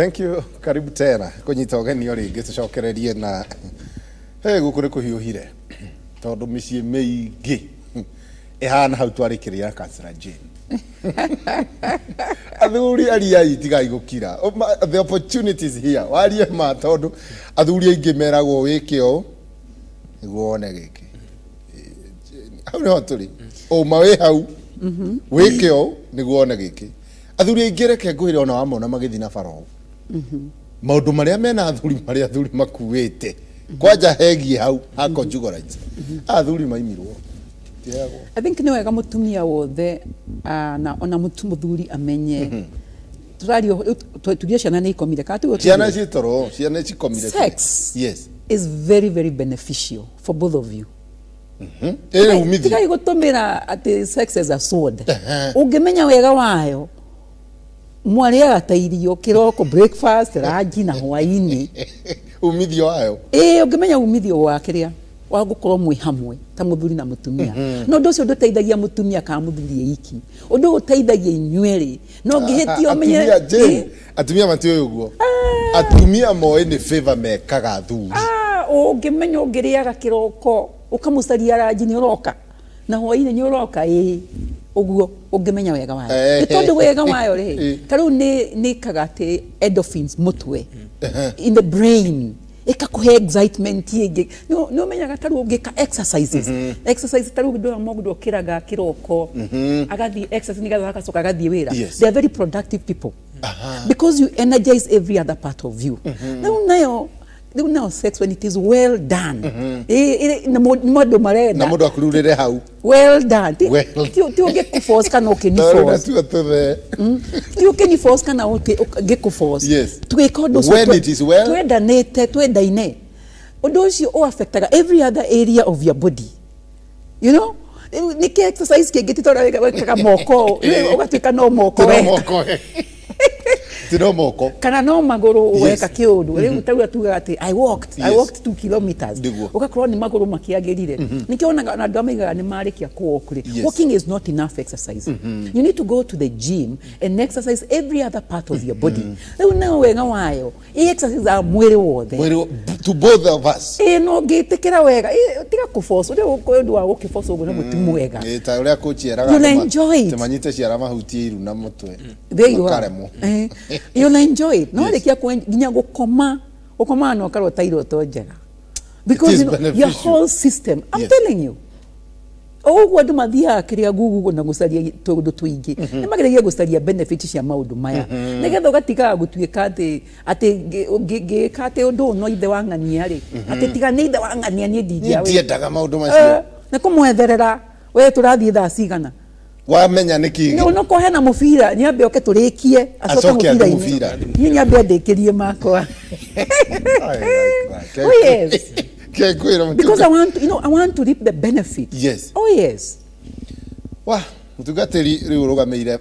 Thank you. Karibu tena kũnyita ũgeni o rĩngĩ tũcokererie na hey, gũkũ nĩ kũhiũhire tondũ mĩciĩ mĩingĩ ĩhana hau twarĩkĩrĩra Councillor Jane. Athuri ariai tigai gũkira. The opportunity is here. Warie ma tondũ athuri aingĩ meragwo wĩke ũũ nĩguo wone gĩkĩ. Hau nĩho tũrĩ. Ũma wĩ hau wĩke ũũ nĩguo wone gĩkĩ. Athuri aingĩ reke ngwĩre ona wamona magĩthiĩ na bara ũũ maũndũ marĩa mena athuri marĩa athuri makuĩte kwanja hegiĩ hau ha conjugal rights athuri maimirwo tiheagwo. I think nĩ wega mũtumia wothe na ona mũthuri amenye tũrario tugie ciana nĩ ikomire kana tiguo? Ciana ciĩ toro, ciana cikomire. Sex yes is very very beneficial for both of you. Ĩrĩ umithio. Tigai gũtũmĩra atĩ sex as a sword. Ũngĩmenya wega wayo mwarĩaga ta irio kĩroko, breakfast, lunch na hwaĩ-inĩ. Umithio wayo. Ĩĩ, ũngĩmenya umithio wa kĩrĩa wa gũkorwo mwĩ hamwe ta mũthuri na mũtumia, no ũndũ ũcio ndũteithagia mũtumia kana mũthuri eiki, ũndũ ũyũ ũteithagia inyuerĩ. No ũngĩhĩtia ũmenye Atumia, Jane, atumia matiũĩ ũguo. Atumia moĩ nĩ favor mekaga athuri. Ah, ũngĩmenya ũngĩrĩaga kĩroko ũkamũcaria lunch nĩ ũroka na hwaĩ-inĩ nĩ ũroka, ĩĩ, ũguo ũngĩmenya wega wayo. Nĩ tondũ wega wayo rĩ, ta rĩu nĩ ĩkaga atĩ endorphins mũtwe, in the brain, ĩkakũhe excitement ĩngĩ. Nĩ ũmenyaga ta rĩu ũngĩka exercises, exercise ta rĩu ndũra mũndũ okĩraga kĩroko agathiĩ exercise nĩgetha agacoka agathiĩ wĩra. They are very productive people because you energize every other part of you. Rĩu nayo sex, when it is well done, na mũndũ marenda na mũndũ akururĩre hau. Well done. Ti Well ti ũngĩkũ force kana ũkĩni Tondũ force. natuo tũthe. Ti ũkĩni force kana ũngĩkũ force. Tũgĩka ũndũ ũcio When it is well. Twendanĩte, twendaine, ũndũ ũcio ũ affectaga every other area of your body. Rĩu nĩkĩ exercise kĩngĩ ti tondũ wĩkaga moko? Rĩu ũgatuĩka no moko Ti no weka. moko, ti no moko. Kana no magũrũ weka kĩũndũ. Rĩu tarĩu tugaga atĩ I walked, I walked 2 kilometers. Ũgakorwo nĩ magũrũ makĩagĩrire. Nĩkĩo onaga ona andũ arĩa maigaga nĩ marĩkia kũ walk rĩ, walking is not enough exercise. You need to go to the gym and exercise every other part of your body. Rĩu nayo wega wayo ĩ exercise ya mwĩrĩ wothe. Mwĩrĩ to both of us. Ĩ, no ngĩtĩkĩra wega. Ĩ, tiga kũforce ũrĩa ũndũ wa gũkĩforce ũguo naguo ti mwega. Ĩ, ta ũrĩa coach eraga You'll andũ enjoy it. atĩ manyite ciara mahutie iru na mũtwe. There you are. Makaremwo. You'll enjoy it. No rĩkia nginya gũkoma, ũkomaga na ũkarota iroto njega. Because It is you know, your beneficial. whole system, I'm telling you. Ũguo andũ mathiaga kĩrĩa Google na gũcaria tũndũ tũingĩ, nĩ mageragia gũcaria benefit cia maũndũ maya nĩgetha ũgatigaga gũtuĩka atĩ ngĩka atĩ ũndũ ũyũ no ithe wa ng'ania rĩ, atĩ tiga nĩ ithe wa ng'ania niĩ Niĩ ndingĩa ndiendaga maũndũ macio. Nĩ kũmwetherera we tũrathiĩ thaa cigana. Wamenya nĩ kĩ. Nĩ no hena mũbira nyambe oke tũrĩkie acoke. Acoke athiĩ Mũbira-inĩ. Mũbira. Niĩ nyambe andĩkĩrie makwa. I like that. Oh, yes. Ke ngwĩra Because I want to, you know, I want to reap the benefit. Oh yes. Wa mũtungatĩri rĩu ũrũgamĩire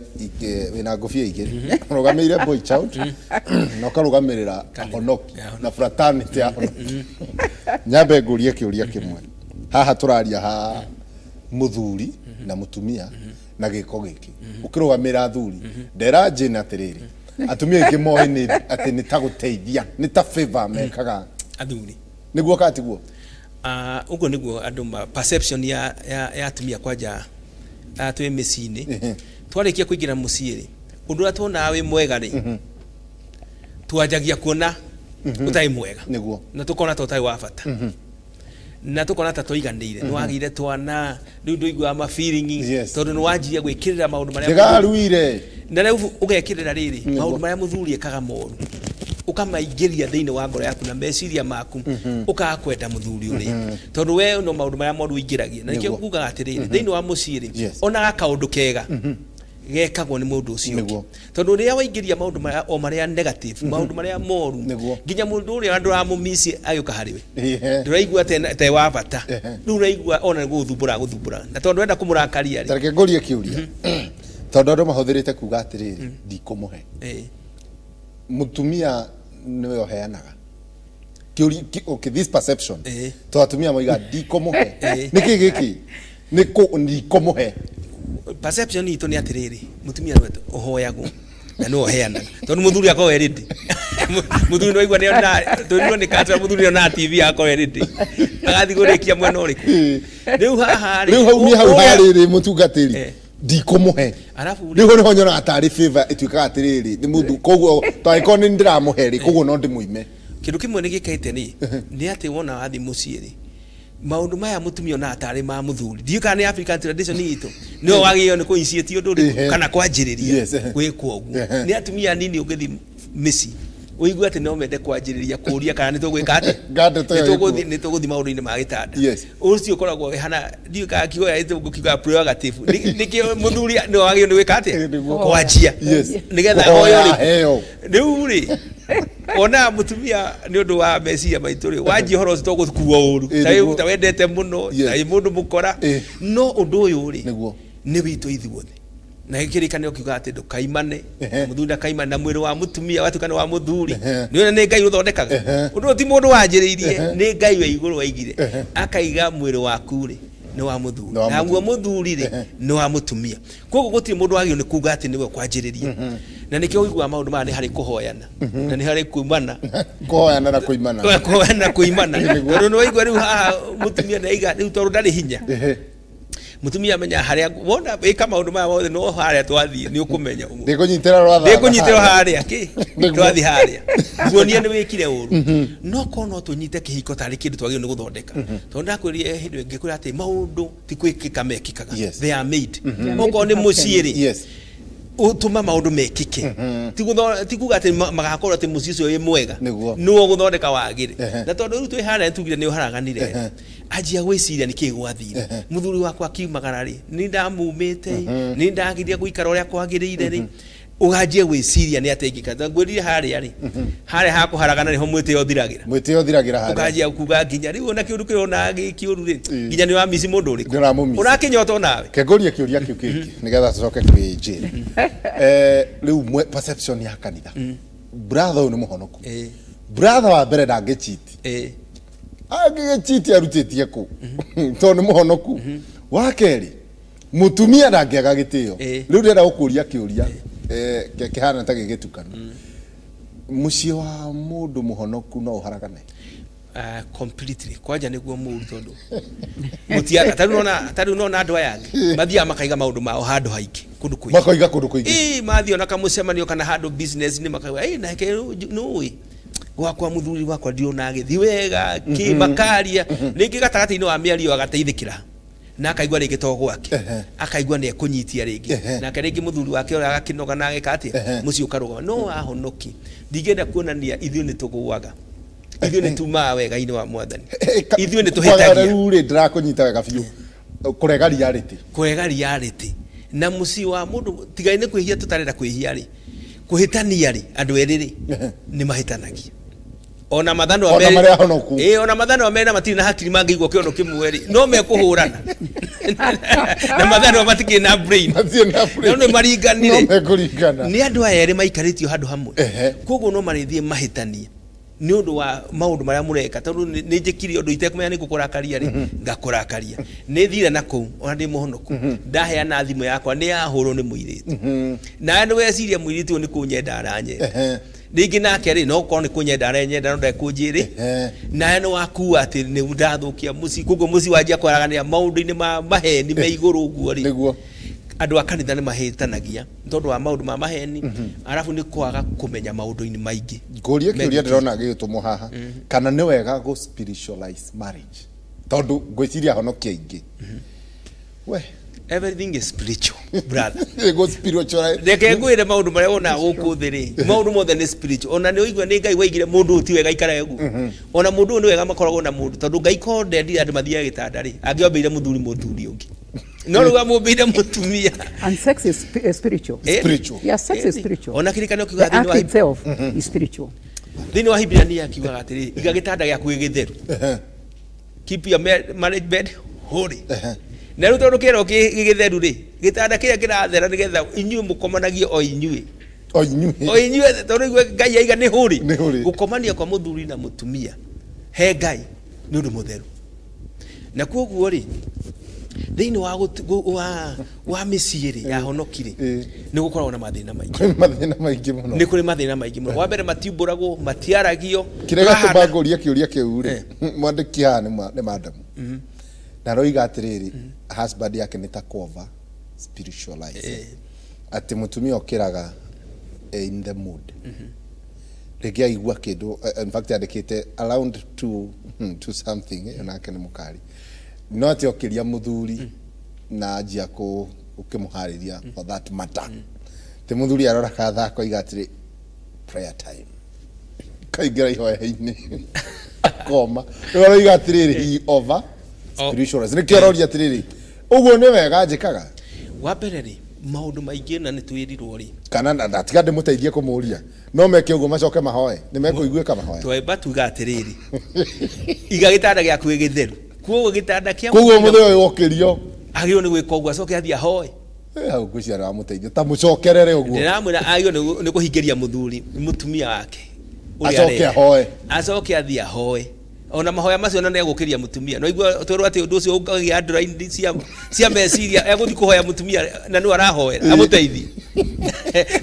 wĩna ngũbia igĩrĩ, ũrũgamĩire boy child na ũkarũgamĩrĩra ahonoki na fraternity ya ahonoki. Nyambe ngũrie kĩũria kĩmwe haha. Tũraria ha mũthuri na mũtumia na gĩko gĩkĩ ũkĩrũgamĩra athuri. Ndera Jane atĩrĩrĩ, atumia aingĩ moĩ nĩ atĩ nĩ ta gũteithia, nĩ ta favor mekaga athuri. Nĩguo kana tiguo? Ah, ũguo nĩguo andũ ma perception ya atumia kwanja twĩ mĩciĩ-inĩ. Twarĩkia kũingĩra mũciĩ rĩ, ũndũ ũrĩa tuonaga wĩ mwega rĩ, twanjagia kuona ũtarĩ mwega. Na tũkona ta ũtarĩ wa bata na tũkona ta tũiganĩire. Nĩ wagĩire twana rĩu ndũiguaga ma feeling tondũ nĩ wanjirie gwĩkĩrĩra maũndũ marĩa Ndĩgaruire. Na rĩu ũgekĩrĩra rĩrĩ maũndũ marĩa mũthuri ekaga moru, ũkamaingĩria thĩinĩ wa ngoro yaku na meciria maku, ũkaga kwenda mũthuri ũrĩa tondũ we no maũndũ marĩa moru ũingĩragia. Na nĩkĩo ngugaga atĩrĩrĩ, thĩinĩ wa mũciĩ rĩ, onaga kaũndũ kega gekagwo nĩ mũndũ ũcio ũngĩ. Tondũ rĩrĩa waingĩria maũndũ marĩa o marĩa negative, maũndũ marĩa moru, nginya mũndũ ũrĩa ndũramũmici agĩũka harĩ we, ndũraigua te wa bata. Rĩu ũraigua ona nĩ gũgũthumbũra gũthumbũra na tondũ ndwenda kũmũrakaria rĩ. Tareke ngũrie kĩũria tondũ andũ mahũthĩrĩte kuga atĩrĩrĩ, ndikũmũhe. Mũtumia nĩwe ũheanaga kĩũria okay, this perception to atumia moiga ndikũmũhe. Nĩkĩ gĩkĩ nĩ kũ ndikũmũhe? Perception itũ nĩ atĩrĩrĩ, mũtumia nĩwe ũhoyagwo. Na nĩwe ũheanaga tondũ mũthuri akorwo e ready. Mũthuri nĩwaigua nĩona tondũ nĩ katra mũthuri nĩona TV akorwo e ready. Agathiĩ kũrĩkia mwena ũrĩkũ. Rĩu haha rĩ. Rĩu hau niĩ hau harĩrĩ mũtungatĩri. Ndikũmũhe. Arabu rĩu nĩho nyonaga tarĩ favor ĩtuĩkaga atĩrĩrĩ nĩ mũthu koguo tangĩkorwo nĩ ndĩramũhe rĩ koguo no ndĩmũime. Kĩndũ kĩmwe nĩ gĩkaite nĩ nĩ atĩ wona wathiĩ mũciĩ rĩ maũndũ maya mũtumia ona atarĩ ma mũthuri ndiũĩ kana nĩ African tradition itũ nĩwe wagĩrĩirwo nĩ kũ-initiate ũndũ ũrĩkũ kana kwanjĩrĩria gwĩkwo ũguo. Nĩ atumia anini ũngĩthiĩ mĩciĩ ũigue atĩ no mende kwanjĩrĩria kũũria kana nĩ tũgwĩka atĩa nĩ tũgũthiĩ maũndũ-inĩ ma gĩtanda. Ũcio ũkoragwo wĩhana ndiũĩ kana kiugo gĩa gĩthũngũ kiugaga prerogative nĩkĩo mũthuri nĩwe wagĩrĩirwo nĩ gwĩka atĩa kwanjia nĩgetha ahoyo rĩ rĩu rĩ ona mutumia nĩ ũndũ wa meciria maitũ rĩ wanjia ũhoro ũcio tũgũkuo ũru ta wendete mũno ta mũndũ mũkora no ũndũ ũyũ rĩ nĩ witũ ithuothe na gĩkĩrĩkanĩro kiugaga atĩ ndũkaimane mũthuri ndakaimane na mwĩrĩ wa mũtumia watuĩka nĩ wa mũthuri nĩ nĩ Ngai ũthondekaga ũndũ ũyũ ti mũndũ wanjĩrĩirie nĩ Ngai wa igũrũ waigire akaiga mwĩrĩ waku rĩ nĩ wa mũthuri naguo mũthuri rĩ nĩ wa mũtumia koguo gũtirĩ mũndũ wagĩrĩirwo nĩ kuga atĩ nĩwe kwanjĩrĩria na nĩkĩo ũiguaga maũndũ maya nĩ harĩ kũhoyana na nĩ harĩ kuimana kũhoyana na kuimana kũhoyana na kuimana tondũ nĩ waigua rĩu haha mũtumia nĩ aiga rĩu tondũ ndarĩ hinya mutumia amenya haria wona ika maundu maya mothe no haria twathie ni ukumenya uguo ndikunyitira haria ki twathi haria nguonia ni wikire uru no ko no tunyite kihiko tari kindu twagirwo ni guthondeka tondu ndakwirire hindi ingi kwira ati maundu ti kwikika mekikaga they are made okorwo ni mucii ri utuma maundu mekike ti kuga ati magakorwo ati mucii ucio wi mwega nuo guthondeka wagire na tondu riu twi haria tugire ni uharaganire anjia gwiciria niki gwathire muthuri wakwa akiumagara ri ni ndamumite ni ndagiria guikara uria kwagiriire ri uganjia gwiciria ni ati ingika ngwirire haria ri haria hakuharagana niho mwitio thiragira haria ukanjia kuga nginya riu ona kiundu kirona gikiuru ri nginya ni wamici mundu uriku urakinyota nawe kengorie kiuria kiu kingi nigetha tucoke kwi Jane riu perception ya kanitha brother uyu ni muhonoku brother wa mbere ndangĩchiti angĩgĩchiti arutĩtie kũ tondũ nĩ mũhonoku wa kerĩ mũtumia ndangĩaga gĩtĩo rĩu ndĩrenda gũkũria kĩũria kĩhana ta gĩgĩtukanu mũciĩ wa mũndũ mũhonoku no ũharagane completely kwanja nĩguo mũru tondũ mũtiaga tarĩu nona andũ aya angĩ mathiaga makaiga maũndũ mao handũ haingĩ kũndũ kũingĩ makoiga kũndũ kũingĩ mathiĩ ona kamũcemanio kana handũ business nĩ makauga nake nũĩ gwakwa muthuri wakwa ndiona agĩthiĩ wega kĩ makaria rĩngĩ gatagatĩ-inĩ wa mĩario agateithĩkĩra na akaigua rĩngĩ to gwake akaigua nĩ ekũnyitia rĩngĩ nake rĩngĩ mũthuri wake ũrĩa agakĩnoga na ageka atĩa mũciĩ ũkarũgama no ahonoki ndingĩenda kuonania ithuĩ nĩ tũgũaga ithuĩ nĩ tumaga wega-inĩ wa mwathani ithuĩ nĩ tũhĩtagia rĩu rĩ ndĩrakũnyita wega biũ kũrega reality kũrega reality na mũciĩ wa mũndũ tigai nĩ kwĩhia tũtarenda kwĩhia rĩ kũhĩtania rĩ andũ erĩ rĩ nĩ mahĩtanagia ona mathano ona mathano mena matirĩ na hakiri mangĩigua kĩono kĩmwe rĩ no mekũhũrana na mathano matikĩrĩ na brain no nĩ maringanire nĩ andũ aya erĩ maikarĩtio handũ hamwe koguo no marĩthiĩ mahĩtanie nĩ ũndũ wa maũndũ marĩa mũreka tondũ nĩ njĩkire ũndũ itekũmenya nĩ ngũkũrakaria rĩ ngakũrakaria nĩ thire na kũu ona ndĩ mũhonoku ndaheana thimũ yakwa nĩ yahũrwo nĩ mũirĩtu nawe nĩ weciria mũirĩtu ũyũ nĩ kũnyenda aranyenda rĩngĩ nake rĩ no ũkorwo nĩ kũnyenda arenyenda no ndekũnjĩrĩ nawe nĩ wakua atĩ nĩ ndathũkia mũciĩ koguo mũciĩ wanjia kwaraganĩra maũndũ-inĩ ma maheni me igũrũ ũguo rĩ andũ a kanitha nĩ mahĩtanagia tondũ wa maũndũ ma maheni arabu nĩ kwaga kũmenya maũndũ-inĩ maingĩ ngũrie kĩũria ndĩrona gĩgĩtũmwo haha kana nĩ wega gũ spiritualize marriage tondũ ngwĩciria honokia aingĩ we everything is spiritual brother go spiritual reke ngwire maundu maria wona guku thi ri maundu mothe ni spiritual ona ni uigua ni Ngai waigire mundu ti wega ikare uguo ona mundu ni wega makoragwo na mundu tondu Ngai ko ndendire andu mathiaga gitanda ri angĩombeire muthuri muthuri ungi no riu amũmbĩire mutumia and sex is spiritual spiritual yeah sex is spiritual ona kirikano kiuga thini wa itself is spiritual thini wa Hibrania kiugaga atiri iga gitanda gĩaku gĩgĩtheru keep your marriage bed holy na rĩu tondũ kĩero gĩgĩtheru rĩ gĩtanda kĩrĩa kĩrathera nĩgetha inyuĩ mũkomanagie o inyuĩ o inyuĩ o inyuĩ tondũ igue Ngai aiga nĩ hũri gũkomania kwa mũthuri na mũtumia he Ngai nĩ ũndũ mũtheru na kwoguo rĩ Thĩinĩ wa wa mĩciĩ rĩ ya honoki rĩ, nĩ gũkoragwo na mathĩna maingĩ. Kwĩ mathĩna maingĩ mũno. Nĩ kũrĩ mathĩna maingĩ mũno. Wa mbere, matiumbũragwo, matiaragio. Kĩrĩa gĩatũma ngũrie kĩũria kĩu rĩ, mwandĩki haha nĩ madamu na aroiga atĩrĩrĩ, husband yake nĩ ta kuova spiritualize, atĩ mũtumia okĩraga in the mood, rĩngĩ aigua kĩndũ, in fact andĩkĩte around two something, onake nĩ mũkari, no atĩ okĩria mũthuri na anjia ũkĩmũharĩria for that matter, ti mũthuri arora kathaa akoiga atĩrĩ, "Prayer time," kaingĩra ihoya-inĩ akoma. Rĩu aroiga atĩrĩrĩ, he over spiritualize. Nĩkĩo aroria atĩrĩrĩ, ũguo nĩ wega njĩkaga? Wa mbere rĩ, maũndũ maingĩ na nĩ twĩrirwo rĩ, kana na tiga ndĩmũteithie kũmũria, no meke ũguo macoke mahoe, nĩ mekũiguĩka mahoya? Twemba tuga atĩrĩrĩ, iga gĩtanda gĩaku gĩ gĩtheru. Koguo gĩtanda kĩa Koguo mũthenya ũyũ wokĩrio agĩrĩirwo nĩ gwĩka ũguo, acoke athiĩ ahoe. Hau ngwĩciria nĩwamũteithia, ta mũcokerere ũguo. Ndĩramwĩra agĩrĩirwo nĩ kũhingĩria mũthuri, mũtumia wake ũrĩa Acoke arenda. ahoe. Acoke athiĩ ahoe. Ona mahoya macio na nĩegũkĩria mũtumia, no igua twĩrwo atĩ ũndũ ũcio ũngagĩa ndũraini cia meciria, egũthiĩ kũhoya mũtumia na nĩwe arahoera amũteithie,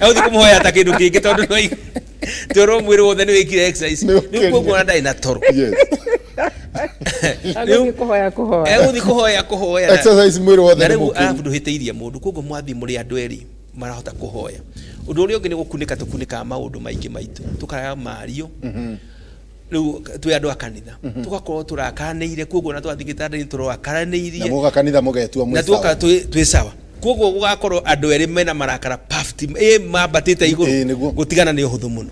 egũthiĩ kũmũhoya ta kĩndũ kĩngĩ, tondũ no twĩrwo mwĩrĩ wothe nĩ wĩkire exercise. Nĩ Rĩu ũkĩria. koguo ona ndarĩ na toro. Agũthiĩ kũhoya kũhoya. Egũthiĩ kũhoya kũhoya Exercise mwĩrĩ wothe na nĩ rĩu mũkĩru. arabu ndũhĩtĩirie mũndũ. Koguo mwathiĩ mũrĩ andũ erĩ marahota kũhoya. Ũndũ ũrĩa ũngĩ nĩ gũkunĩka, tũkunĩkaga maũndũ maingĩ maitũ, tũkaraga mario. Rĩu twĩ andũ a kanitha, tũgakorwo tũrakaranĩire, koguo na twathiĩ gĩtanda-inĩ tũrakaranĩirie. Na muga kanitha mũgetua mwĩ Na tuoka sawa. twĩ sawa. Koguo gũgakorwo andũ erĩ mena marakara puffed, ĩ mambatĩte igũrũ. Nĩguo. Gũtigana nĩ ũhũthũ mũno,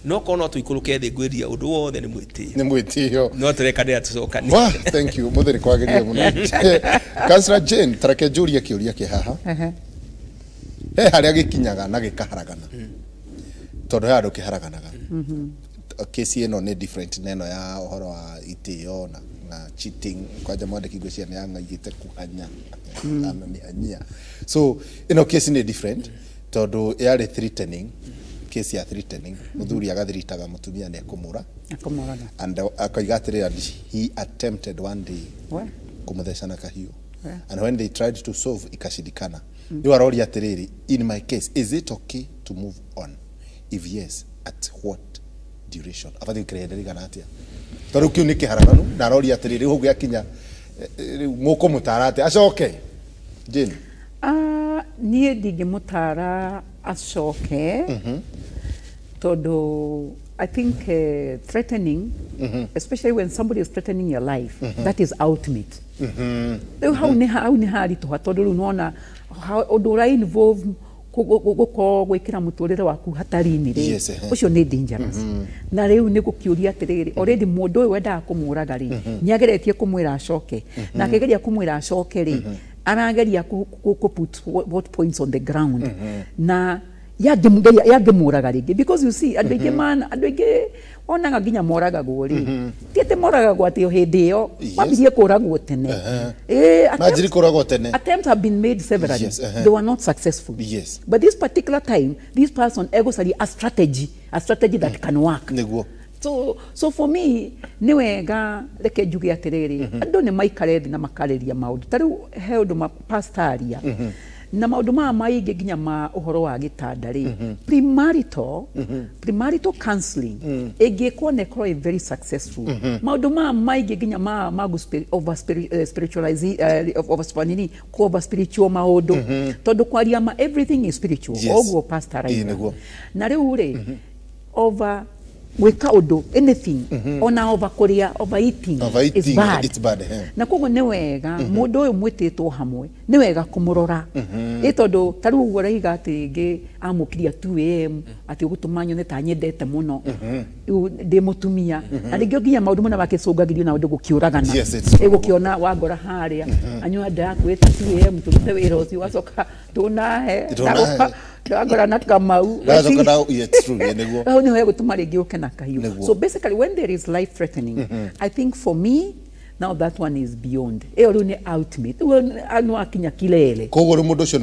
no korwo no tũikũrũke thĩ, ngwĩria ũndũ wothe nĩ mwĩtĩo. Nĩ mwĩtĩo. No tũrekanĩra tũcokane. Wah, thank you, mũthĩ nĩ kwagĩrĩire mũno. Councillor Jane, tareke njũrie kĩũria kĩ haha. He harĩa gĩkinyaga na gĩkaharagana, tondũ he handũ kĩharaganaga. Kesi ĩno nĩ different na ĩno ya ũhoro wa itĩo na cheating. Kwanja mwandĩki ngwĩciria nĩ ang'aigĩte kuhanya amemĩhanyia, so ĩno kesi nĩ different tondũ yarĩ threatening, kesi ya threatening, mũthuri agathiritaga mũtumia nĩ ekũmũra. Akamũraga. And akoiga atĩrĩrĩ, and he attempted one day We. kũmũtheca na kahiũ, and when they tried to solve ikashindikana. Rĩu aroria atĩrĩrĩ, in my case, is it okay to move on? If yes, at what duration? Abatiĩ gũikara ihinda rĩigana atĩa? Tondũ kĩu nĩ kĩharaganu, na aroria atĩrĩrĩ, rĩu hau gĩakinya, rĩu mũkũmũtara atĩa acoke, Jane? Ah, niĩ ndingĩmũtara acoke, tondũ I think threatening, especially when somebody is threatening your life, that is ultimate. Rĩu hau nĩ haritũha, tondũ rĩu nĩwona ũndũ ũra involve gũkorwo gwĩkĩra mũtũrĩre waku hatari-inĩ rĩ, ũcio nĩ dangerous. Na rĩu nĩ gũkĩũria atĩrĩrĩ, already mũndũ ũyũ wendaga kũmũraga rĩ, nĩ ageretie kũmwĩra acoke, na akĩgeria kũmwĩra acoke rĩ, arageria kũ put what points on the ground na yangĩmũraga rĩngĩ, because you see, andũ aingĩ mana, andũ aingĩ onaga nginya moragagwo rĩ, ti atĩ moragagwo atĩ o hĩndĩ ĩyo. Mambirie kũragwo tene. Manjiri kũragwo tene. Attempts have been made severally. They were not successful. But this particular time, this person egũcaria a strategy that can work. So for me, nĩ wega, reke njuge atĩrĩrĩ, andũ nĩ maikare thĩ na makarĩria maũndũ. Ta rĩu he ũndũ pastor aria na maũndũ maya maingĩ nginya ma ũhoro wa gĩtanda rĩ, premarital counseling ĩngĩkwo na ĩkorwo ĩ very successful, maũndũ maya maingĩ nginya ma over spiritualize, over nini, ku over spiritual maũndũ, tondũ kwaria ma, everything is spiritual. Ũguo pastor arauga. Na rĩu rĩ, over gwĩka ũndũ, anything, ona over kũrĩa, overeating, Overeating, is bad. It's bad, eh. Na koguo nĩ wega mũndũ ũyũ mwĩtĩtwo hamwe, nĩ wega kũmũrora, ĩ tondũ ta rĩu ũguo ũraiga atĩ rĩngĩ amũkiria 2 a.m. atĩ ũgũtũma nyone ta nyendete mũno, rĩu ndĩ mũtumia, na rĩngĩ nginya maũndũ mana makĩcũngagĩrio na ũndũ gũkĩũragana. Yes, it's true. Ĩ gũkĩona wangora harĩa anyua ndakwĩta 2 a.m. tũrute wĩra ũcio, wacoka ndũnahe. Ndũnahe. Ndwangora na Kamau. Ndacoka na, yeah, it's true, yeah, nĩguo. Hau niho hegũtũma rĩngĩ ũke na kahiũ. Nĩguo. So basically, when there is life threatening, I think for me now that one is beyond. Ĩyo rĩu nĩ ultimate. Rĩu nĩ wakinya kilele. Koguo rĩu mũndũ ũcio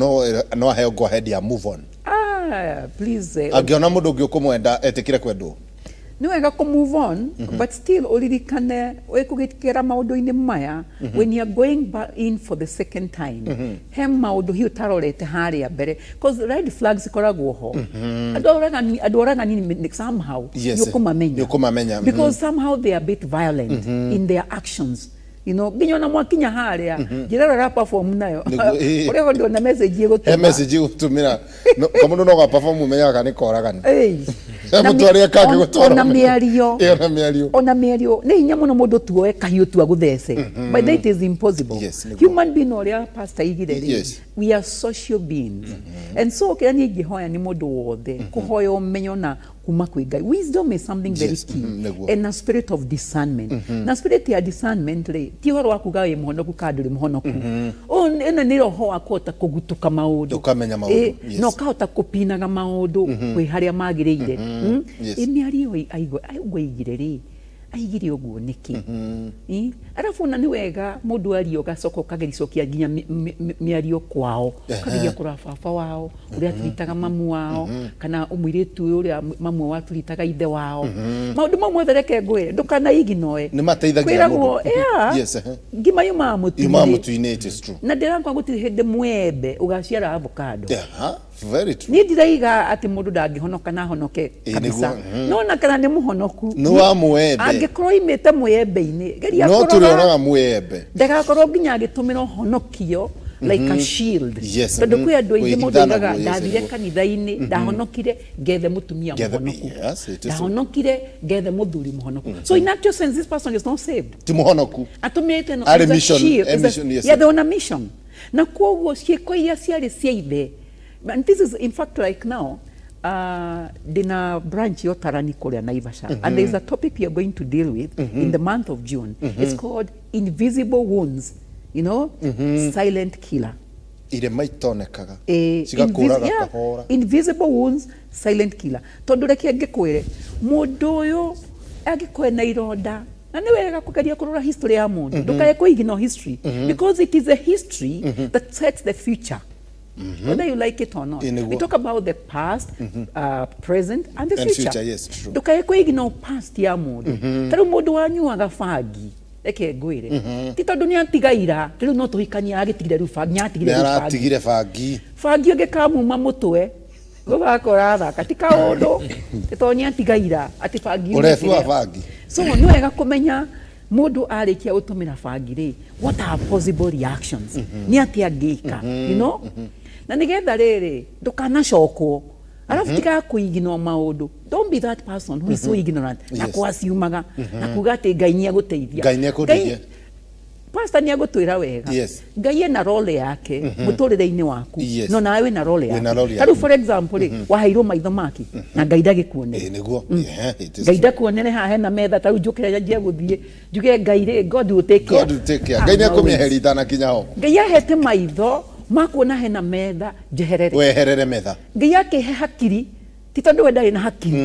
no aheo go ahead ya move on? Ah, please. Angĩona mũndũ ũngĩ ũkũmwenda, etĩkĩre kwendwo. Nĩ wega kũ move on, but still ũririkane wĩkũgĩkĩra maũndũ-inĩ maya, when you are going back in for the second time, he maũndũ hihi ũtarorete harĩa mbere, cause red flags ikoragwo ho. Andũ oragani somehow Yes. nĩ ũkũmamenya. Nĩ ũkũmamenya, mhm. Because somehow they are a bit violent in their actions. You know, nginya ona mwakinya harĩa njĩra ĩrĩa ũra-perform nayo, Nĩguo, ĩĩ. ũrĩa ndona message He ĩgũtũma. Message ĩgũtũmĩra. No, kamũndũ no ga-perform ũmenyaga kana nĩ koragani. Ĩĩ. He Na mũtwarĩre kangĩ gũtwara ona ũmenyo. mĩario. Ĩĩ, ona mĩario. Ona mĩario nĩ hinya mũno mũndũ tuoe kahiũ tu agũthece. By the, it is impossible. Yes, nĩguo. Human being, ũrĩa pastor igire rĩ, we are social beings, and so kĩrĩa niĩ ingĩhoya nĩ mũndũ wothe kũhoya ũmenyo na kuma kwĩ Ngai. Wisdom is something very key, nĩguo. and a spirit of discernment. Na spirit ya discernment rĩ, ti ũhoro wa kuga wĩ mũhonoku kana ndũrĩ mũhonoku. Ũyũ ĩno nĩ roho wa kũhota kũgutuka maũndũ. Ũkamenya maũndũ, Ĩ, na ũkahota kũpinaga maũndũ kwĩ harĩa magĩrĩire. Ĩ mĩario aigua ũguo aigire rĩ, aigire ũguo nĩkĩ? Ĩ, arabu ona nĩ wega mũndũ aria ũgacoka ũkagericokia nginya mĩario kwao, ũkageria kũrora baba wao ũrĩa atwitaga mamu wao, kana mũirĩtu ũyũ ũrĩa mamu wao atwitaga ithe wao. Maũndũ mau mothe, reke ngwĩre, ndũkanaiginoe. Nĩ mateithagia Kwĩragwo mũndũ. Yeah, Yes. ngima yumaga Yumaga mũtu-inĩ. mũtu-inĩ, it is true. Na ndĩrakwa gũtirĩ hĩndĩ mwembe ũgaciara avocado. Yeah, very true. Niĩ ndiraiga atĩ mũndũ ndangĩhonoka na ahonoke Ĩ, kabisa, nĩguo, no na kana nĩ mũhonoku, Nĩ wa mũembe. angĩkorwo imĩte mũembe-inĩ, geria No kũrora tũrĩonaga mũembe. Ndagakorwo nginya agĩtũmĩra ũhonokio like a shield, tondũ kwĩ andũ aingĩ mũndũ Kwĩhitha oigaga, naguo, yes, ndathire kanitha-inĩ, ndahonokire ngethe mũtumia mũhonoku, Yes, it is. ndahonokire ngethe mũthuri mũhonoku. So in actual sense, this person is not saved. Ti mũhonoku. Atũmĩrĩte no Arĩ as a mission, shield, eh, as a- mission, yes. Yeah, they're on a mission. Na koguo ciĩko iria ciarĩ cia ithe, and this is in fact like now, ndĩna branch ya ũtarani kũrĩa Naivasha, and there is a topic we are going to deal with in the month of June. It's called invisible wounds, silent killer. Irema itonekaga. Eh, Cigakũraga yeah, kahora. Invisible wounds, silent killer. Tondũ reke ngĩkwĩre, mũndũ ũyũ angĩkorwo na ironda, na nĩ wega kũgeria kũrora history ya mũndũ, ndũkae kũ-ignore history, because it is a history that sets the future, whether you like it or not. Ĩ, nĩguo. We talk about the past, present and the And future. future, yes, true. Ndũkae kũ-ignore past ya mũndũ. Ta rĩu mũndũ wanyuaga bangi, reke ngwĩre, ti tondũ nĩ atigaira rĩu no tũhikanie, agĩtigire rĩu bangi, nĩ atigire Nĩ rĩu bangi. Aratigire bangi. Bangi ũngĩkamuma mũtwe gũgakora thaka ti kaũndũ, nĩ tondũ nĩ atigaira atĩ bangi Ũrebu wa yumĩte. bangi. So nĩ wega kũmenya mũndũ arĩkia gũtũmĩra bangi rĩ, what are possible reactions, nĩ atĩa angĩka, na nĩgetha rĩrĩ ndũkanacokwo. Arabu tigaga kũiginwo maũndũ. Don't be that person who is so ignorant na kwaciumaga na kuga atĩ Ngai nĩ egũteithia. Ngai nĩ ekũndeithia. Pastor nĩ egũtwĩra wega. Ngai ena role yake mũtũrĩre-inĩ waku, no nawe wĩna role Wĩna yaku. role Ta rĩu, yaku. for example rĩ, waheirwo maitho maki na Ngai ndagĩkuonere. Ĩ, nĩguo. Yeah, it is Ngai true. ndakuonere haha hena metha. Ta rĩu njũkĩre njanjie gũthiĩ njuge Ngai rĩ, God will take care. God will take care. Ah, Ngai nĩ no ways. ekũmĩeheria itanakinya ho. Ngai ahete maitho makuona hena metha, njeherere. Weherere metha. Ngai akĩhe hakiri, ti tondũ we ndarĩ na hakiri,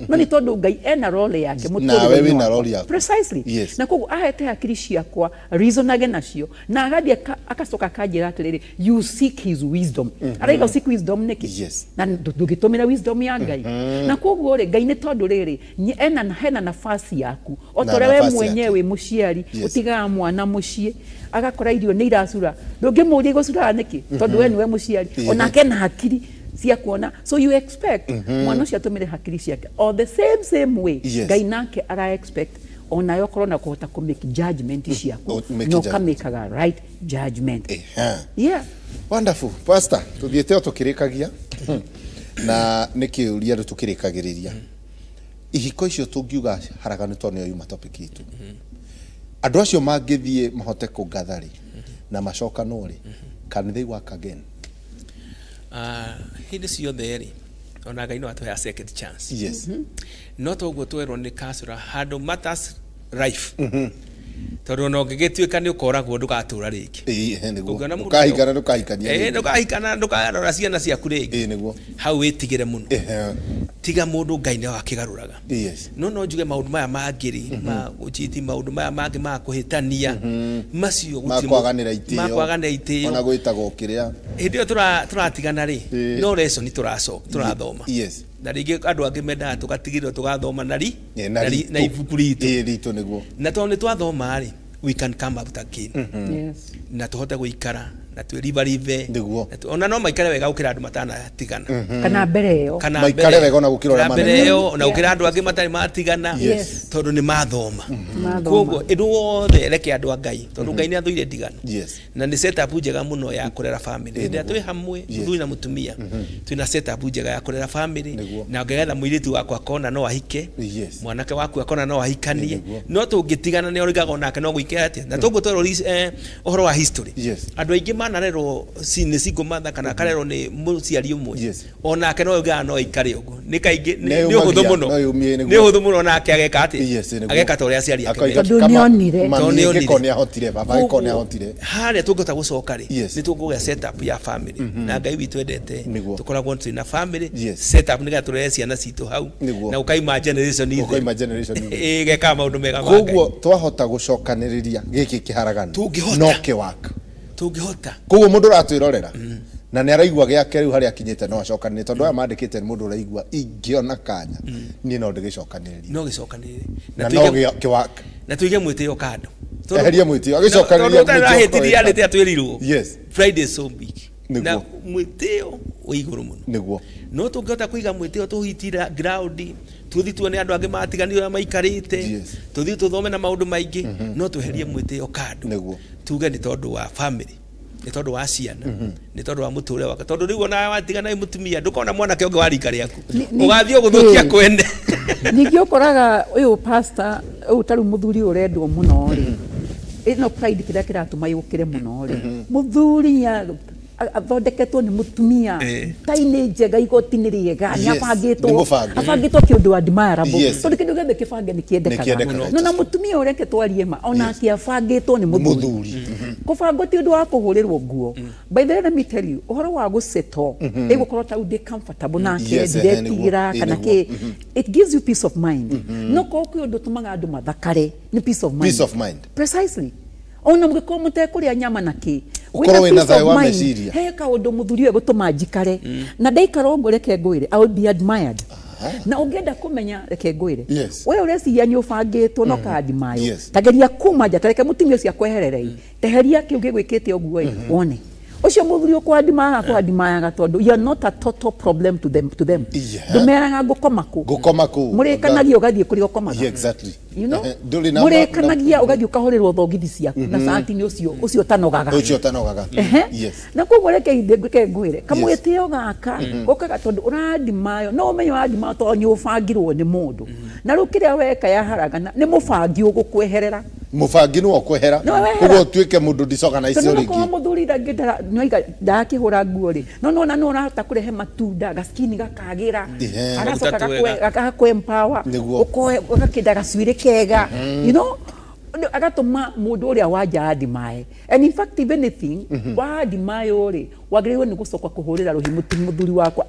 no nĩ tondũ Ngai ena role yake Nawe mũtũrĩre-inĩ wĩna wakwa. role yaku. Precisely. Na koguo ahete hakiri ciakwa reasonage nacio, na agathiĩ agacoka akanjĩra atĩrĩrĩ, you seek his wisdom. Araiga seek wisdom nĩkĩ? Na ndũngĩtũmĩra wisdom ya Ngai. Na koguo rĩ, Ngai nĩ tondũ rĩrĩ ena hena nafasi yaku o Na ta ũrĩa we nafasi mwenyewe yake. wĩ mũciari, ũtigaga mwana mũciĩ agakora irio nĩ iracura, ndũngĩmũria igũcuraga nĩkĩ, tondũ we nĩwe mũciari. Onake ena hakiri cia kuona, so you expect mwana ũcio atũmĩre hakiri ciake o the same same way. Ngai nake ara expect onawe ũkorwo na kũhota kũ make judgment ciaku, Oh, make na judgment. ũkamĩkaga right judgment. Ehe. Yeah. Wonderful. Pastor, tuthiĩte o tũkĩrĩkagia na nĩ kĩũria rĩu tũkĩrĩkagĩrĩria ihiko icio tũngiuga haraganu tondũ nĩyo yuma topic itũ. Andũ acio mangĩthiĩ mahote kũngatha rĩ na macokanwo rĩ, can they work again? Ah, hĩndĩ ciothe rĩ, ona Ngai no atũhea second chance. No toguo twerwo nĩ kasura handũ matters life, tondũ ona ũngĩgĩtuĩka nĩ ũkoragwo ndũgatũra rĩngĩ. Ĩĩ, nĩguo. Ũngĩona mũndũ Ndũkahikana, ndũkahikania Ĩĩ, rĩngĩ. ndũkahikana, ndũkarora ciana ciaku rĩngĩ. Ĩĩ, nĩguo. Hau wĩtigĩre mũno. Tiga mũndũ Ngai nĩwe akĩgarũraga. No njuge maũndũ maya mangĩ rĩ, ma gũchiti, maũndũ maya mangĩ ma kũhĩtania macio, gũtirĩ Makwaganĩra itĩo. Makwaganĩra itĩo. Ona gwĩtagwo kĩrĩa. Hĩndĩ ĩyo tũratigana rĩ, no lesson tũrathoma. Na rĩngĩ andũ angĩ mendaga tũgatigĩrĩrwo tũgathoma na ri na ibuku ritũ nĩguo. Na tondũ nĩ twathoma rĩ, we can come out again. Yes. Na tũhote gũikara na twĩribaribe. Ona no maikare wega gũkĩra andũ matanatigana. Kana mbere ĩyo. Maikare wega ona gũkĩra ũrĩa mbere ĩyo, ona gũkĩra andũ angĩ matarĩ matigana tondũ nĩ mathoma. Koguo ĩndũ wothe reke andũ a Ngai tondũ Ngai nĩ athũire ndigano. Na nĩ setup njega mũno ya kũrera family. Hĩndĩ ĩrĩa twĩ hamwe mũthuri na mũtumia twĩna setup njega ya kũrera family, na ũngĩgetha mũirĩtu wakwa akona no ahike, mwanake waku akona no ahikanie, no tũngĩtigana nĩ ũrigaga onake no gũikara atĩa. Na tũngũtwerwo ũhoro wa history, andũ aingĩ manarerwo nĩ single mother kana akarerwo nĩ mũciari ũmwe, onake no oigaga no aikare ũguo. Nĩ kaingĩ nĩ ũhũthũ mũno, nĩ ũhũthũ mũno onake ageka atĩa, ageka ta ũrĩa aciari ake tondũ nĩonire harĩa tũngĩhota gũcoka rĩ, nĩ tũkũgĩa setup ya family. Na Ngai witũ endete tũkoragwo twĩna family setup nĩgetha tũrere ciana citũ hau, na ũkaima generation ĩgekaga maũndũ mega ma Ngai. Koguo twahota gũcokanĩrĩria gĩkĩ kĩharaganu no kĩwaka tũngĩhota. Koguo mũndũ ũratwĩrorera na nĩ araigua gĩake rĩu harĩa akinyĩte no acokanĩrĩrie, tondũ aya mandĩkĩte nĩ mũndũ ũraigua ingĩona kanya niĩ no ndĩgĩcokanĩrĩrie, no gĩcokanĩrĩrie na no kĩwaka, na tũige mwĩtĩo kando, eheria mwĩtĩo agĩcokanĩrĩria mwĩtĩo ahĩtirie arĩte atwĩrirwo. Yes, Friday so big na mwĩtĩo wĩ igũrũ mũno nĩguo. No tũngĩhota kũiga mwĩtĩo tũhitira ground, tũthiĩ tuone andũ angĩ matiganire ũrĩa maikarĩte, tũthiĩ tũthome na maũndũ maingĩ, no tweherie mwĩtĩo kando nĩguo, tuge nĩ tondũ wa family, nĩ tondũ wa ciana, nĩ tondũ wa mũtũrĩre wake. Tondũ rĩu ona watigana na mũtumia ndũkona mwanake ũngĩ wa rika rĩaku ũgathiĩ gũthũkia kwene. Ningĩ ũkoraga ũyũ pastor ũyũ tarĩu mũthuri ũrendwo mũno rĩ, ĩno pride kĩrĩa kĩratũma yũkĩre mũno rĩ, mũthuri athondeketwo nĩ mũtumia tainĩ njega, igoti nĩ rĩega, nĩ abangĩtwo abangĩtwo kĩũndũ admirable, tondũ kĩndũ gĩothe kĩbange nĩ kĩendekaga. No na mũtumia ũreke twarie ma onake abangĩtwo nĩ mũthuri. Kũbangwo ti ũndũ wa kũhũrĩrwo nguo. By the way, let me tell you, ũhoro wa gũsettle ĩgũkorwo ta ndĩ comfortable nake, ndiretigĩra kana kĩ, it gives you peace of mind. No korwo kwĩ ũndũ ũtũmaga andũ mathakare nĩ peace of mind. Peace of mind. Precisely. Ona mũngĩkorwo mũtekũrĩa nyama na kĩ, ũkorwo wĩna thayũ wa meciria, he kaũndũ mũthuri ũyũ gũtũma njikare na ndaikara ũguo, reke ngwĩre, I will be admired. Na ũngĩenda kũmenya, reke ngwĩre, we ũreciria nĩ ũbangĩtwo no kaandimayo, tageria kuma nja, tareke mũtumia ũcio akweherere, teheria kĩu gĩgwĩkĩte ũguo ĩ, wone ũcio mũthuri ũkwandimaga akwandimayaga tondũ you are not a total problem to them, to them. Ndũmeraga ngũkoma kũ, ngũkoma kũ, mũrĩkanagia ũgathiĩ kũrĩa ũkomaga. Exactly. You know, mũrĩkanagia ũgathiĩ ũkahũrĩrwo thogithi ciaku na cati nĩ ũcio ũcio ũtanogaga, ũcio ũtanogaga. Yes. Na koguo reke ngwĩke ngwĩre kamwĩtĩo gaka gokaga tondũ ũrandimayo, no ũmenye ũrandimayo tondũ nĩ ũbangirwo nĩ mũndũ, na rĩu kĩrĩa weka yaharagana nĩ mũbangi ũgũkweherera, mũbangi nĩwe ũkwehera, koguo ũtuĩke mũndũ disorganized rĩngĩ. Tondũ mũthuri ndangĩ ndakĩhũra nguo rĩ, no nona no ũrahota kũrehe matunda, gaskini gakagĩra, agacoka gakakũ empower, ũgakĩnda gacuĩrĩ kega, you know, agatũma mũndũ ũrĩa wanja andimae. And in fact, if anything, wandimayo rĩ, wagĩrĩirwo nĩ gũcoka kũhũrĩra rũhĩ mũthuri wakwa,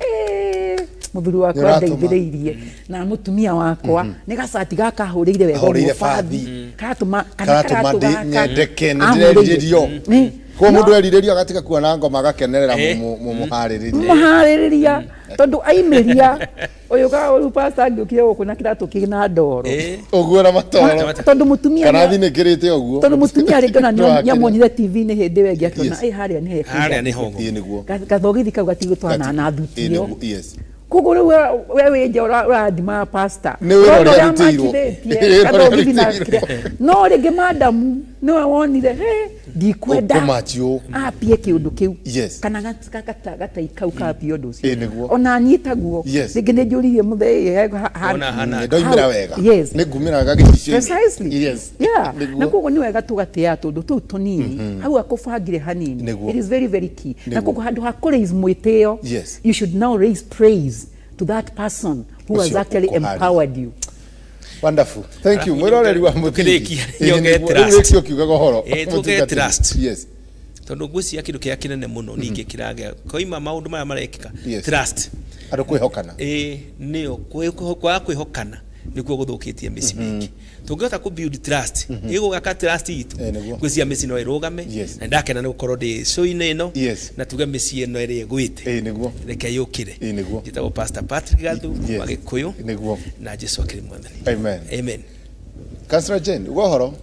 mũthuri wakwa ndeithĩrĩirie na mũtumia wakwa nĩ gacati gaka ahũrĩire wega ũguo bathi, karatũma kana karatũ gaka nyendeke, nĩ ndĩrerirĩrio. Koguo mũndũ erirĩrio agatiga kuona ngoma agakenerera mũharĩrĩria tondũ aimĩria ũyũ ka ũyũ pastor angĩũkire gũkũ na kĩratũ kĩna ndoro ũguo na matoro, tondũ mũtumia kana thinĩkĩrĩte ũguo, tondũ mũtumia rĩngĩ ona nĩamuonire TV-inĩ hĩndĩ ĩyo ĩngĩ akĩona ĩ harĩa nĩ harĩa nĩ hongo, gathogithi kau gatigũtwarana na thuti ĩyo. Koguo rĩu we wĩ nja ũrathima pastor nĩ wĩra ũrĩa arutĩirwo, no rĩngĩ madamu nĩwe wonire he ndikwenda apie kĩũndũ kĩu kana gatai kau kapie ũndũ ũcio, ona niĩ taguo rĩngĩ nĩ njũririe mũthee ndoimĩra wega nĩ ngumĩra gagĩcicio. Precisely. Yeah. Na koguo nĩ wega tũgatĩa tũndũ tũu tũnini hau akũbangire hanini, it is very very key. Na koguo handũ ha kũ raise mwĩtĩo, you should now raise praise to that person who has actually empowered you. Wonderful. Thank you. Mwiroreri wa mũthingi. Rĩu kiugaga ũhoro. Tũgĩe trust. Yes. Tondũ ngwĩciria kĩndũ kĩrĩa kĩnene mũno ningĩ kĩragĩa koima maũndũ maya marekĩka. Trust. Andũ kwĩhokana. Nĩyo kwaga kwĩhokana Nĩkuo gũthũkĩtie mĩciĩ mĩingĩ. Tũngĩhota kũ build trust, ĩgũgaka trust itũ, ngwĩciria mĩciĩ no ĩrũgame. Na ndakena nĩ gũkorwo ndĩ show-inĩ ĩno, na tuge mĩciĩ ĩno ĩrĩa ĩgwĩte, reke yũkĩre. Njĩtagwo Pastor Patrick Gathu wa Gĩkũyũ, na Jesu akĩrĩ Mwathani. Amen. Amen. Councillor Jane, ugo horo?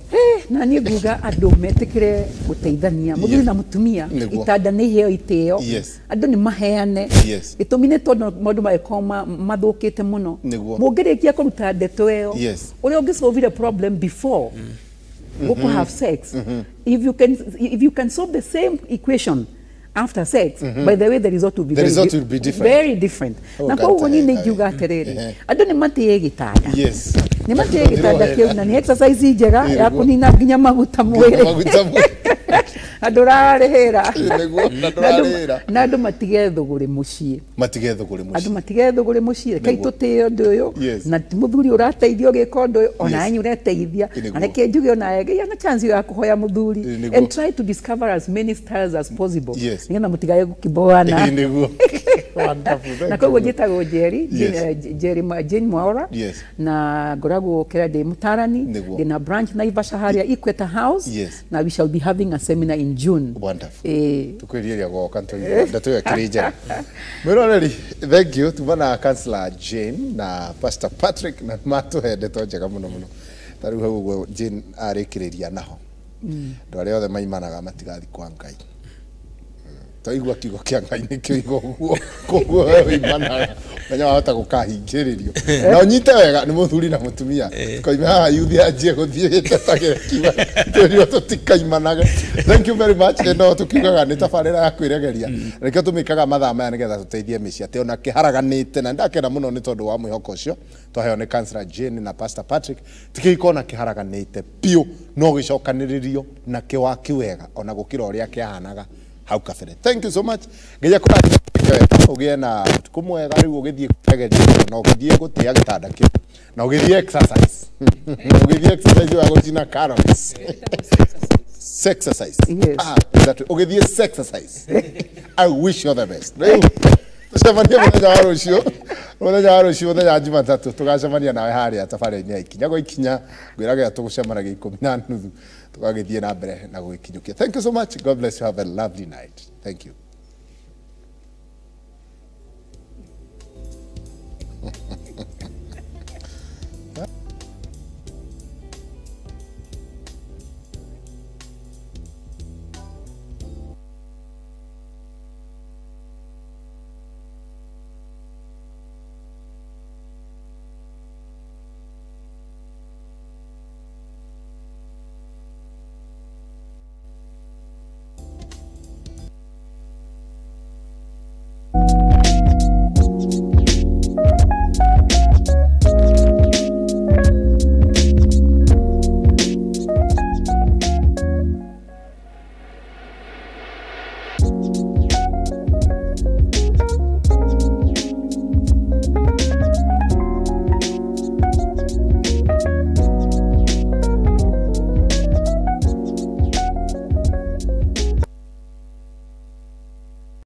Na niĩ nguga andũ metĩkĩre gũteithania, mũthuri na mũtumia, itanda nĩ iheo itĩo, andũ nĩ maheane. Gĩtũmi nĩ tondũ maũndũ mangĩkorwo mathũkĩte mũno, mũngĩrĩkia kũruta ndeto ĩyo, ũrĩa ũngĩsolve problem before gũkũ have sex, if you can solve the same equation after sex, by the way, the result will be different. Very different. Na koguo niĩ nĩ ingiuga atĩrĩrĩ, andũ nĩ matĩe gĩtanda. Nĩ matĩe gĩtanda kĩu, na nĩ exercise njega ya kũnina nginya maguta mwĩrĩ. Andũ rarĩhĩra. Na andũ matige thũgũrĩ mũciĩ. Andũ matige thũgũrĩ mũciĩ. Rekei tũtĩe ũndũ ũyũ, na ti mũthuri ũrateithio gĩka ũndũ ũyũ, ona yanyu ũreteithia. Na reke njuge ona gĩa na chance ya kũhoya mũthuri, and try to discover as many styles as possible. Nĩgetha mũtigae gũkĩmboana. Na koguo njĩtagwo Jerry, Jane Mwaura, na ngoragwo kĩrĩa ndĩ mũtarani, ndĩna branch Naivasha harĩa Equator House, na we shall be having a seminar in June. Wonderful. Tukwĩrĩria goka ndeto ĩyo ĩkĩrĩ njega. Mwĩroreri, thank you. Tuma na Councillor Jane na Pastor Patrick, na matũhe ndeto njega mũno mũno. Ta rĩu hau ũguo Jane arĩkĩrĩria naho. Andũ arĩa othe maimanaga matigathiĩ kwa Ngai. Twaigua kiugo kĩa Ngai nĩkĩo igo ũguo, koguo we ũimanaga menya wahota gũkahingĩrĩrio. Na ũnyite wega nĩ mũthuri na mũtumia. Tũkoime haha yuthi anjie gũthiĩ gĩtetagĩre kiugo twĩrirwo tũtikaimanage. Thank you very much. Ĩno tũkiugaga nĩ tabarĩra ya kwĩregeria. Nĩkĩo tũmĩkaga mathaa maya nĩgetha tũteithie mĩciĩ atĩ ona kĩharaganĩte, na ndakena mũno nĩ tondũ wa mwĩhoko ũcio twaheo nĩ Councillor Jane na Pastor Patrick. Ti kĩhiko ona kĩharaganĩte biũ, no gĩcokanĩrĩrio na kĩwaki wega ona gũkĩra ũrĩa kĩahanaga hau kabere. Thank you so much. Ngeria kũrathima ũgĩe na ũtukũ mwega rĩu ũgĩthiĩ kwĩregeria na ũgĩthiĩ gũtĩa gĩtanda kĩu na ũgĩthiĩ exercise. Ũgĩthiĩ exercise ya gũcina calories. Sexercise. Exactly. Ũgĩthiĩ sexercise. I wish you the best. Rĩu tũcemanie mũthenya wa rũciũ. Mũthenya wa rũciũ, mũthenya wa Jumatatũ, tũgacemania nawe harĩa tabarĩra-inĩ ya Ikinya gwa Ikinya. Ngwĩraga tũgũcemanagia 10:30 tũgagĩthiĩ na mbere na gũgĩkinyũkia. Thank you so much. God bless you. Have a lovely night. Thank you.